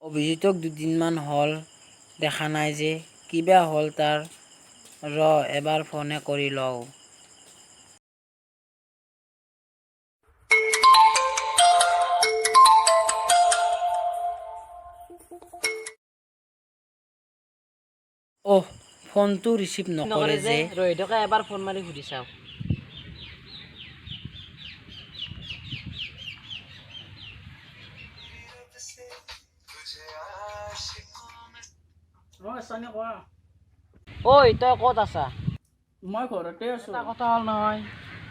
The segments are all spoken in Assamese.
অভিজিতক দুদিনমান হ'ল দেখা নাই যে, কিবা হ'ল তাৰ। ৰ এবাৰ ফোনে কৰি লওঁ। অহ, ফোনটো ৰিচিভ নকৰে যে। ৰোহিতকে এবাৰ ফোন মাৰি সুধি চাওঁ। ঐ, তই ক'ত আছা? মই ঘৰতে আছো। এটা কথা হ'ল নহয়,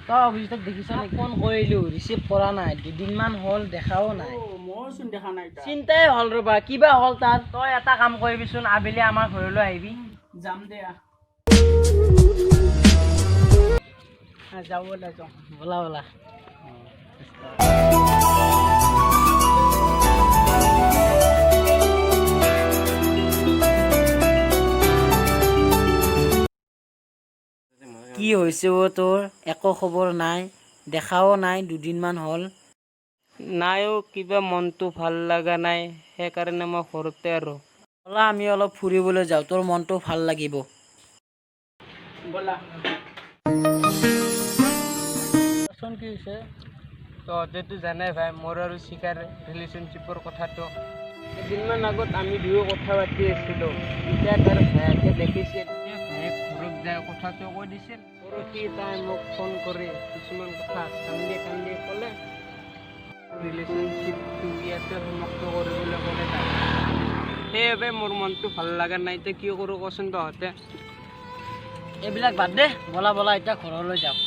তই অভিজিতক দেখিছ নেকি? ফোন কৰিলোঁ, ৰিচিভ কৰা নাই, দুদিনমান হ'ল দেখাও নাই। মইচোন দেখা নাই। চিন্তাই হ'ল ৰ'বা, কিবা হ'ল তাৰ। তই এটা কাম কৰিবিচোন, আবেলি আমাৰ ঘৰলৈ আহিবি। যাম দিয়া। যাওঁ, ব'লা যাওঁ। ব'লা ব'লা। কি হৈছে অ' তোৰ? একো খবৰ নাই, দেখাও নাই, দুদিনমান হ'ল। নাই অ', কিবা মনটো ভাল লগা নাই, সেইকাৰণে মই ঘৰতে আৰু। ব'লা আমি অলপ ফুৰিবলৈ যাওঁ, তোৰ মনটো ভাল লাগিব। ব'লা। চোন, কি হৈছে? তহঁতেতো জানাই ভাই, মোৰ আৰু চিকাৰ ৰিলেশ্যনশ্বিপৰ কথাটো। কেইদিনমান আগত আমি দুয়ো কথা পাতি আছিলোঁ, তেতিয়া তাৰ ভায়েকে দেখিছিল। ভায়েক ঘৰত যাই কথাটো কৈ দিছিল। পৰহি তাই মোক ফোন কৰি কিছুমান কথা কান্দি কান্দি ক'লে। ৰিলেশ্যনশ্বিপটো ইয়াতে সমাপ্ত কৰিবলৈ ক'লে তাই। সেইবাবে মোৰ মনটো ভাল লগা নাই। এতিয়া কি কৰোঁ কচোন তহঁতে? এইবিলাক বাদ দে, ব'লা ব'লা, এতিয়া ঘৰলৈ যাওঁ।